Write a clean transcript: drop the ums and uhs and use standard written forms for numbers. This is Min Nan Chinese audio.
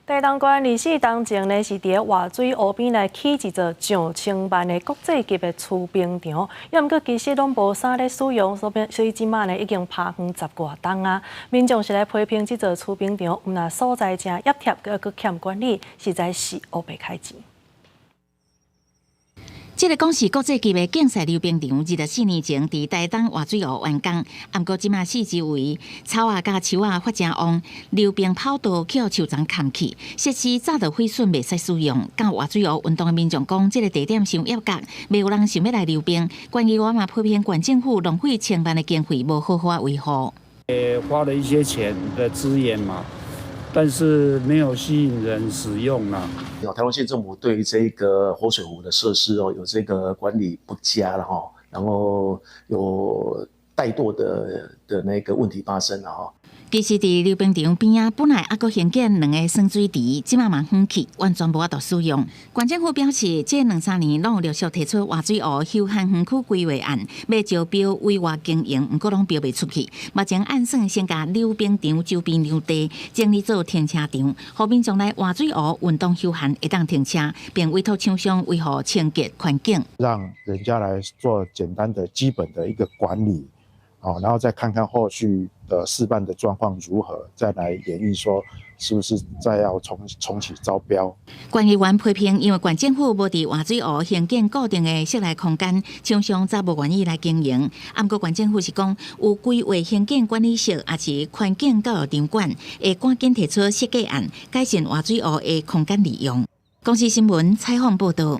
台東縣歷史當前呢，是佇活水湖邊來起一座上千萬的國際級的貯冰場，猶毋過其實攏無啥咧使用，所以這馬呢已經拋荒十外冬啊。民眾是來批評這座貯冰場，毋但所在誠凹凸，閣欠管理，實在是烏白開錢。這个講是國際級的競賽溜冰場，24年前佇台東活水湖完工，毋過這馬四周圍草仔佮樹仔發誠旺，溜冰跑道予樹叢崁去，設施早就毀損，袂使使用。到活水湖運動的民眾講，這个地點傷狹窄，袂有人想欲來溜冰。縣議員嘛批評縣政府浪費千萬的經費，無好好仔維護。花了一些錢的資源嘛，但是沒有吸引人使用啦。台東縣政府對於這個活水湖的設施哦，有這個管理不佳了哈，然後有怠惰的那個問題發生了哈。其實，佇溜冰場邊仔本來猶閣興建兩个耍水池，這馬嘛荒棄，完全無法度使用。縣政府表示，這兩三年攏有陸續提出活水湖休閒園區規劃案，欲招標委外經營，毋過攏標袂出去。目前按算先共溜冰場周邊兩地整理做停車場，予民眾來活水湖運動休閒會當停車，並委託廠商維護清潔環境。讓人家來做簡單的基本的一個管理。然後再看看後續的試辦的狀況如何，再來研議說是不是再要重啟招標。縣議員批評，因為縣政府無佇活水湖興建固定的室內空間，廠商才無願意來經營。毋過縣政府是講有規劃興建管理室，抑是環境教育場館，會趕緊提出設計案，改善活水湖的空間利用。公視新聞採訪報導。